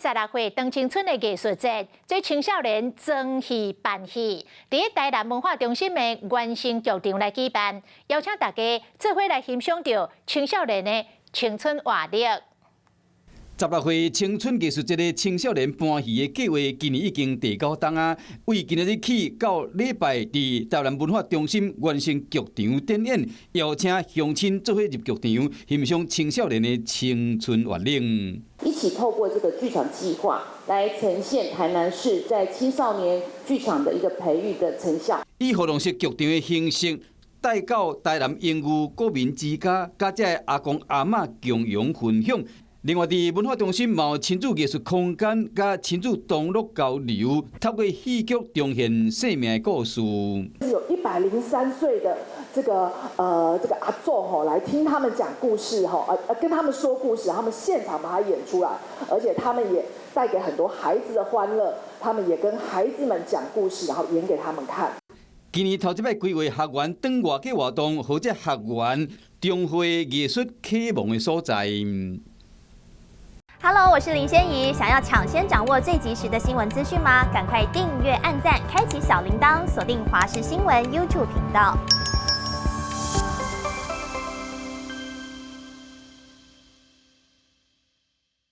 十六歲當青春的藝術節，做青少年裝戲扮戲，佇台南文化中心的原聲劇場來舉辦，邀請大家做伙來欣賞著青少年的青春活力。十六歲青春藝術節的青少年扮戲的計劃，今年已經第九冬啊！為今仔日起到禮拜，佇台南文化中心原聲劇場展演，邀請鄉親做伙入劇場，欣賞青少年的青春活力。一起透過這個劇場計劃來呈現台南市在青少年劇場的一個培育的成效。以互動式劇場的形式，帶到台南英語國民之家，佮遮的阿公阿嬤共融分享。另外，佇文化中心嘛有親子藝術空間，佮親子同樂交流，透過戲劇重現生命的故事。有103歲的這個阿祖吼，來聽他們講故事吼，跟他們說故事，他們現場把它演出來，而且他們也帶給很多孩子的歡樂，他們也跟孩子們講故事，然後演給他們看。今年頭一擺規劃學員轉外景活動，予這學員重回藝術啟蒙的所在。 Hello，我是林仙怡。想要搶先掌握最及時的新聞資訊嗎？趕快訂閱、按讚、開啟小鈴鐺，鎖定華視新聞 YouTube 頻道。